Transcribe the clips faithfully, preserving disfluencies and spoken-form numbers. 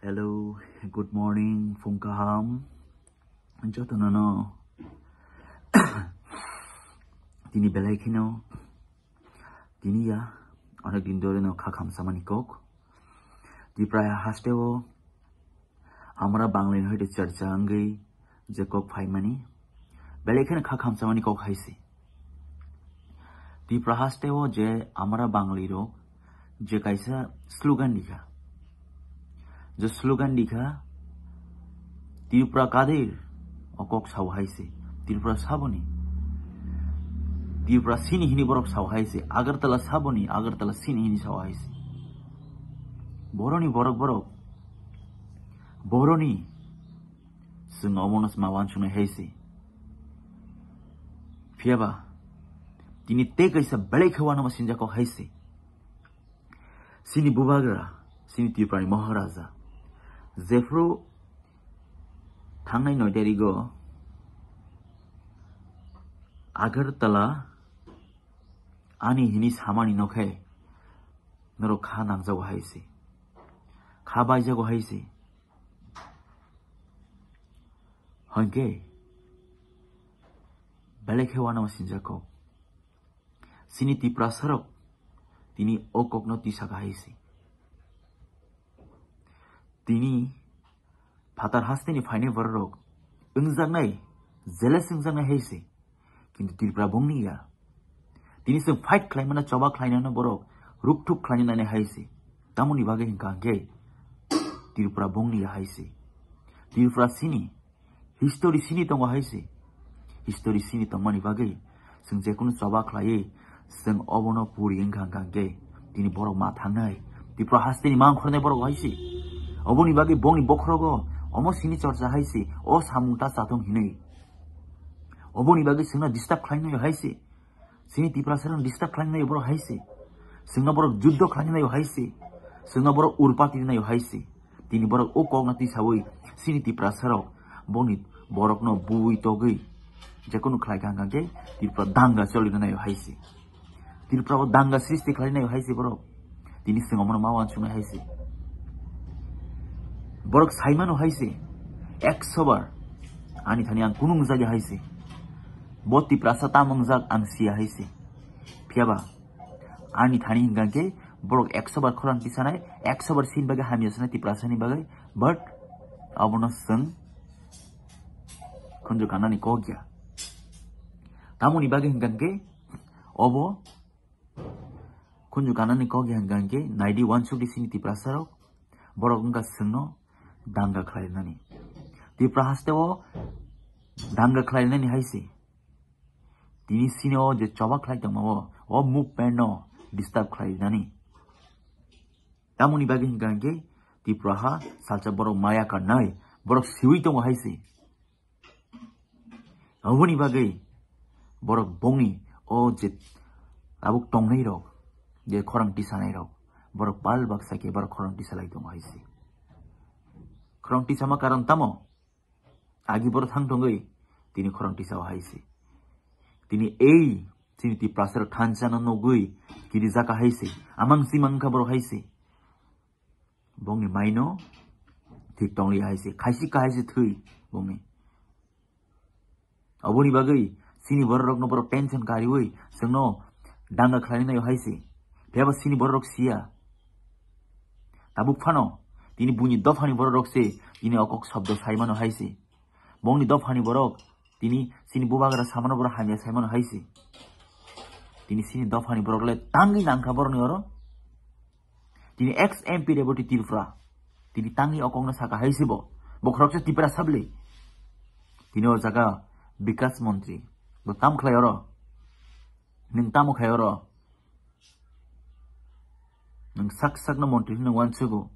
Hello, good morning, phung kaham. Jotono no. Tini belai kheno, tini ya, onek din dhore no kha khamsamani kok. Tipra hasteo, amra Bangla ni hoite charcha wngwi je kok phaimani. Belai kheno kha khamsamani kok haise. Tipra hasteo je amra Bangli rok je kaisa slogan dikha. Je slogan dikha, Tripura kadir, o kok sao haise. Tripura saboni. Tripura sini hini borok sao haise. Agartala saboni, Agartala sini hini sao haise. Boroni borok borok. Boroni. Chwng obono ma wansuknai haise. Phiyaba, tini tei kaisa belai khe wanama sinjak kok haise. Sini bubagra, sini Tripurani Maharaja. Jephru thangnai noi tarigo Agartala ani hini samani nokhe norok kha nangjago haise. Kha baijago haise. Hwnkhe belai khe wanama sinjak kok. Sini Tiprasarok tini o kokno tisa kha haise. Tini phatar hasteni phainai bororok wngjaknai, jealous wngjaknai haise. Kintu Tripura bongni ya. Tini chwng fight khlaimano choba khlainano borok rukthuk khlaina nani haise. Tamoni bagwi hwnkha hwnkhe Tripura bongni ya haise. Tripura sini, history sini tongo haise. History sini tongmani bagwi chwng jekunu choba khlaiwi chwng obono puri wngkha hwnkha hwnkhe tini borok ma thangnai. Tripura hasteni ma ongkhornai borok haise. Oboni bagwi bongni bokhorogo omo sini chorcha haise, o samung ta chatung hinwi. Oboni bagwi chwngno disturb khlainai haise. Sini Tiprasarokno disturb khlainai borok haise. Chwngno borok juddo khlainai haise. Chwngno borok urpati rinai haise. Tini borok o kokno tisawi sini Tiprasarok boni borokno buwi togwi jekunu khlai kha hwnkha khe Tripura danga choli rinai haise. Tripura o danga sristi khlainai haise borok. Tini chwng omono ma wansuknai haise. Borok saimano haise. Ekso bar. Ani thani ang kunu wngjak ya haise. Bo Tiprasa tamo wngjak ang siya haise. Phiyaba ani thani hwnkha khe borok ekso bar khorang tisanai, ekso bar sini bagwi hamya sanai Tiprasani bagwi. But abono chwng khunju kanani kok ya. Tamoni bagwi hwnkha khe obo khunju kanani kok ya hwnkha khe naidi wansukdi sini Tiprasarok. Borok wngkha chwngno danga khlainani. Tripura hasteo danga khlainani haise. Tini sini o je choba khlai tongma o, o movement no disturb khlainani. Tamoni bagwi hwnkha hwnkhe Tripura ha salsa borok maya karnai, borok siwi tongo haise. Aboni bagwi borok bongni o je tabuk tongnai rok, je khorang tisanai rok, borok pal baksa khe borok khorang tisalai tongo haise. Khorang tisama karon tamo? Agi borok thang tongwi tini khorang tisao haise. Tini ei chini Tiprasarok thansa no nugwi kiri jaka haise. Amang simang kha borok haise. Bongni maino thik tongli haise. Khaisi kahaise thwi bongni. Aboni bagwi chini bororokno borok tension kariwi chwngno danga khlainai naio haise. Phiyaba chini bororok siya. Tabuk phano tini buini dophani bororok se tini o kok shobdo saimano haise. Bongni dophani borok tini chini bubagra samano borok hamya saimano haise. Tini chini dophani borok le tangwi nangkha borokni oro. Tini ex M P Reboti Tripura. Tini tangwi o kokno saka hai se bo. Bo khoroksa Tiprasa bwle. Tini o jaga Bikas Montri. Bo tam khlai oro? Nwng tamo khai oro? Nwng sak sakno montri hwnwi uansugo.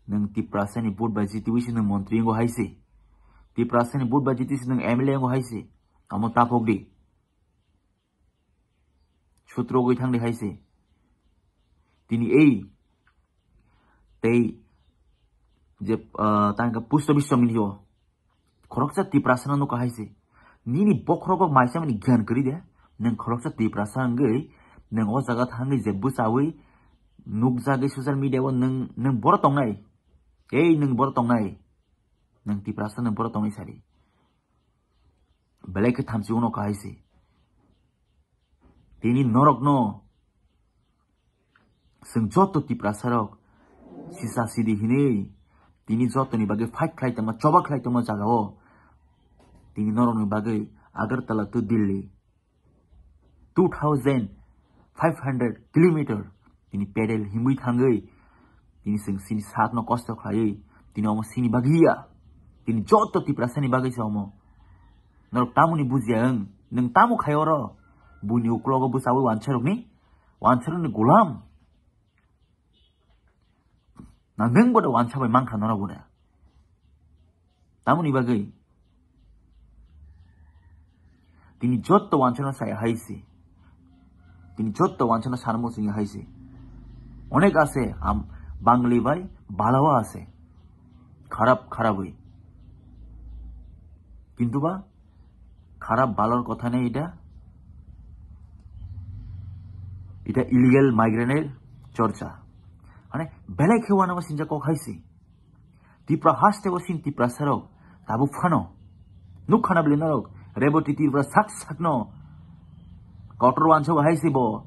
Nwng Tiprasani vote bai jitiwi se nwng montri wngo hai se. Tiprasani vote bai jitiwi se nwng M L A wngo hai se. Omo tapok di. Sutro gwi thang di hai se. Tini ei tei je, ah, tangka pusto biswamini o khoroksa Tiprasano nukha hai se. Nini bokhorogo maisa mani gyan kwrwi de. Nwng khoroksa Tiprasa wngwi nwng o jaga thangwi je bwchawi nukjagwi social media o nwng, nwng boro tongnai. Ei nwng boro tongnai, nwng Tiprasa nwng boro tongnai sari. Belai khe thamchi uno kahai se. Tini norokno chwng joto Tiprasarok sisa sidi hinwi tini jotoni bagwi fight khlai tongma, choba khlai tongma jagao tini norokni bagwi Agartala to Delhi two thousand five hundred kilometer tini pedal himwi thangwi tini chwng chini sakno kosto khlaiwi tini omo chini bagwi ya, tini joto Tiprasani bagwi se omo. Norok tamoni bujiya wng, nwng tamo khai oro? Buini uklogo bwchawi wansarokni, wansarokni gulam. Na nwng bodo wansa bai mankha norok bodo. Tamoni bagwi tini jotto wansano sai hai se. Tini jotto wansano sanmo sini hai se. Onek ase, am, bangli bai balawa ase. Kharap, kharap oi. Kintu ba, kharap balor kotha nei ida. Ida illegal migrant er chorcha. Mane, belai khe wanama sinja kok hai se. Tipra haste o sin Tiprasarok tabuk phano. Nuk khana beli norok, Reboti Tripura sak sakno. Kotor wansa hai se bo.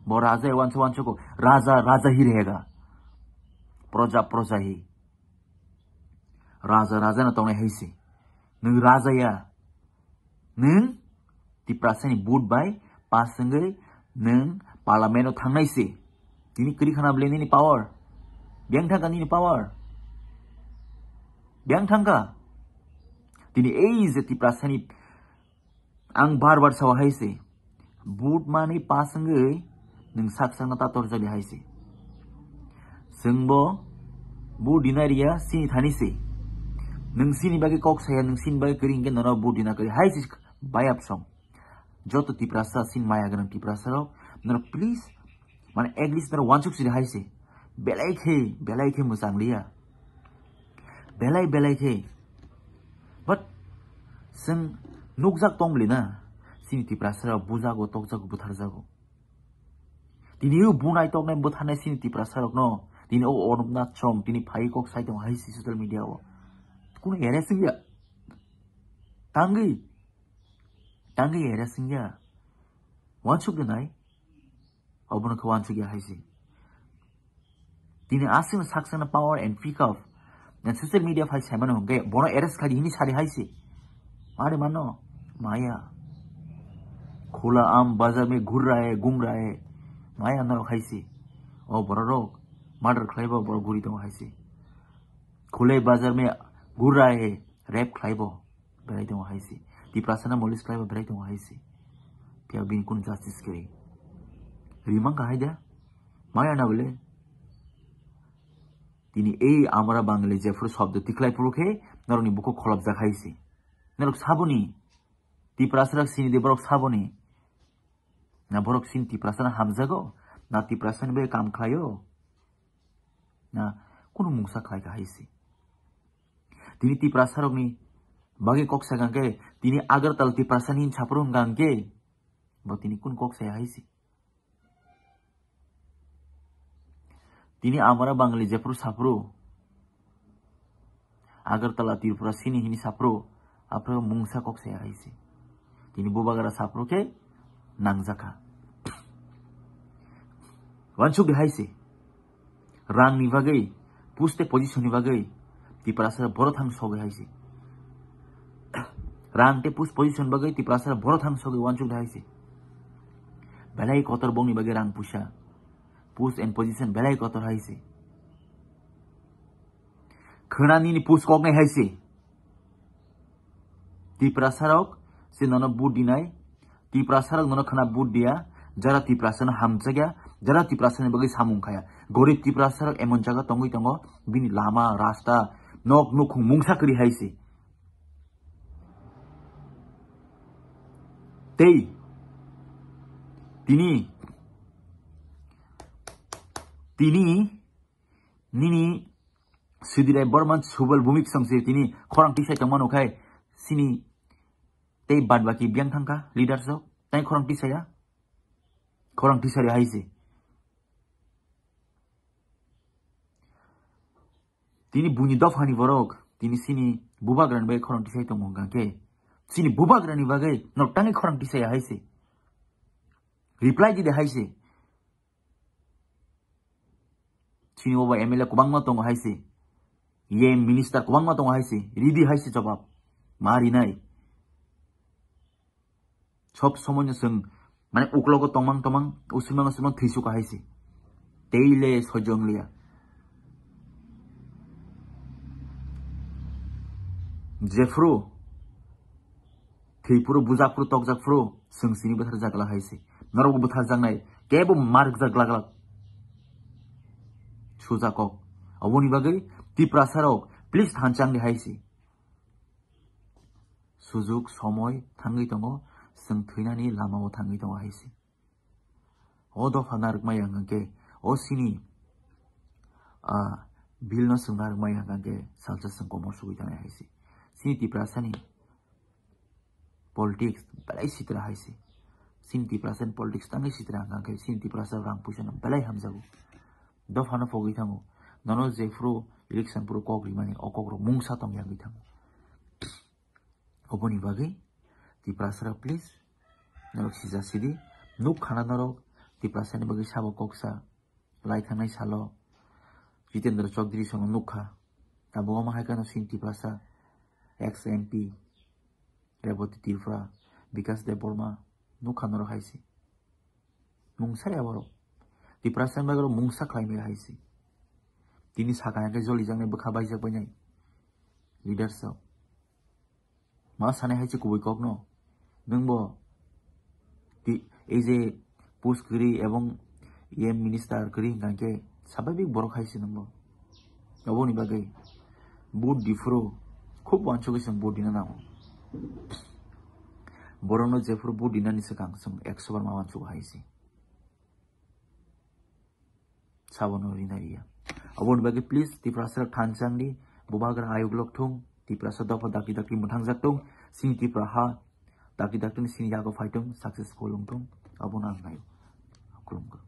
Bo raja wansa wansa ko. Raja, raja hi rehega. Proja, proja hi. Raja, raja no tongnai hai se. Nwng raja ya. Nwng Tiprasani vote bai pass wngwi nwng parliament o thangnai se. Tini kwrwi khana bwle nini power. Biyang thangkha nini power. Biyang thangkha. Tini ei je Tiprasani ang bar bar sawa hai se. Vote manwi pass wngwi nwng sak sakno tator jali hai se. Chwngbo vote dinai riya chini thani se. Nwng chini bagwi kok saya, nwng chini bagwi kwrwi hinkhe nono vote dina kwrwi hai se bayap song. Joto Tiprasa, sin maya gwnang Tiprasa rok, norok please, mane at least norok wansuk siri hai se. Belai khe, belai khe mwchang liya. Belai, belai khe. But, chwng nukjak tong bwle na, chini Tiprasa rok bujago, tokjago, butharjago. Tini o bunai toknai butharnai chini Tiprasa rok no, tini o Onupnath song, tini phai kok sai tongo hai se social media o. Kuno arrest wngya. Tangwi. Tangwi arrest wngya. Wansuk de nai. Obono khe wansuk ya hai se. Tini aswk saksa na power and pick up. Na social media phai sai mano hwnkhe bono arrest khai di hini sari hai se. Mare mano. Maya. Khula am bazar mein ghur raha hai, ghum raha hai. Maya norok hai se. O borok rok murder khlai ba borok guri tongo hai se. Khulai bazar mein ghur raha hai, rape khlai bo. Berai tongo hai se. Tiprasa na molis khlai bo berai tongo hai se. Phiya bini kun justice kwrwi. Rimang ka hai da? Maya na bole? Tini ei amra Bangali jephuru shobdo tikhlai phuru khe norokni bukhuk kholopjak hai se. Norok saboni. Tiprasa rok sini de borok saboni. Na borok sini Tiprasa na hamjago? Na Tiprasa ni bai kam khlaio? Na kunu mungsa khlai ka hai se. Tini Tiprasa rokni bagwi kok sa hwnkhe, tini Agartala Tiprasa ni sapro hwnkha hwnkhe, bo tini kun kok saya hai se. Tini amara Bangali jephru sapru, Agartala Tripura sini hini sapru, aphru mungsa kok saya hai se. Tini bubagra sapru khe nangjakha. Wansuk de hai se. Rang ni bagwi, post tei position ni bagwi, Tiprasa boro thang sogwi hai se. Rang tei post position bagwi Tiprasa boro thang sogwi wansuk de hai se. Belai kotor bongni bagwi rang puisa. Post and position belai kotor hai se. Khwna nini post koknai hai se. Tiprasa rok se nono vote dinai. Tiprasa rok nono khwna vote dia. Jara Tiprasa no hamjakya, jara Tiprasa ni bagwi samung khaya. Gorib Tiprasa rok emon jaga tongwi tongo, bini lama, rasta, nok nukhung mungsa kwrwi hai se. Tei tini, tini nini Sudirai Borman Subal Bhumik song se tini khorang tisai tongmano khai sini tei bad baki biyang thangkha leaders rok tai khorang tisaya, khorang tisari hai se. Tini buini dophani borok, tini chini bubagrani bagwi khorang tisai tongo hwnkha khe, chini bubagrani bagwi norok tangwi khorang tisai hai se. Reply di de hai se. Chini obo M L A kwbangma tongo hai se. E M minister kwbangma tongo hai se. Ridi hai se jobab. Ma rinai. Sob somoino chwng, mane, uklogo tongmang tongmang, usumang usumang thwisu kahai se. Tei le sojong liya. Jephru, thwiphru, bujakphru, tokjakphru, chwng chini bwthar jagla hai se. Norokbo bwthar jaknai, kebo mark jak glak glak. Sujakok. Oboni bagwi Tiprasarok, please thanchang di hai se. Sujuk somoi thangwi tongo, chwng thwinani lamao thangwi tongo hai se. O dopha narwkmaya hwnkha khe, o chini, ah, bill no chwng narwkmaya hwnkha khe, salsa chwng komor sugwi tongnai hai se. Chini Tiprasani politics belai sitra hai se. Chini Tiprasani politics tangwi sitra hwnkha khe, chini Tiprasa rang puisa no belai hamjago. Dophano pogwi thango. Nono jephru election phuru kok rimani, o kokrok mungsa tong yagwi thango. Oboni bagwi Tiprasarok, please, norok sija sidi. Nuk khana norok Tiprasani bagwi sabo koksa lai thangnai salo Jitendra Chaudhary sono nuk kha. Abo omo hai kheno chini Tiprasa ex M P Rebati Tripura, Bikash Debbarma nuk kha norok hai se. Mungsa ya borok. Tiprasani bagwi mungsa khlai maya hai se. Tini sakha hwnkhe jolijaknai bwkha baijak bainai leaders rok. Ma sanai hai se kubui kokno. Nwngbo ti-, ei je post kwrwi ebong E M minister kwrwi hwnkha khe sababik borok hai se nwngbo. Oboni bagwi vote diphuru khub uansugwi chwng vote dina nango. Borokno jephuru vote dinani swkang chwng ekso bar ma uansugo hai se. Sabono rina riya. Aboni bagwi please Tiprasa rok thanchang di, bubagra ayuk lok thung, Tiprasa dopha dakti dakti mwthangjak thung, chini Tipra ha dakti dakti ni chini yago phai thung, successful wng thung, abono ang naio. Khulumkha.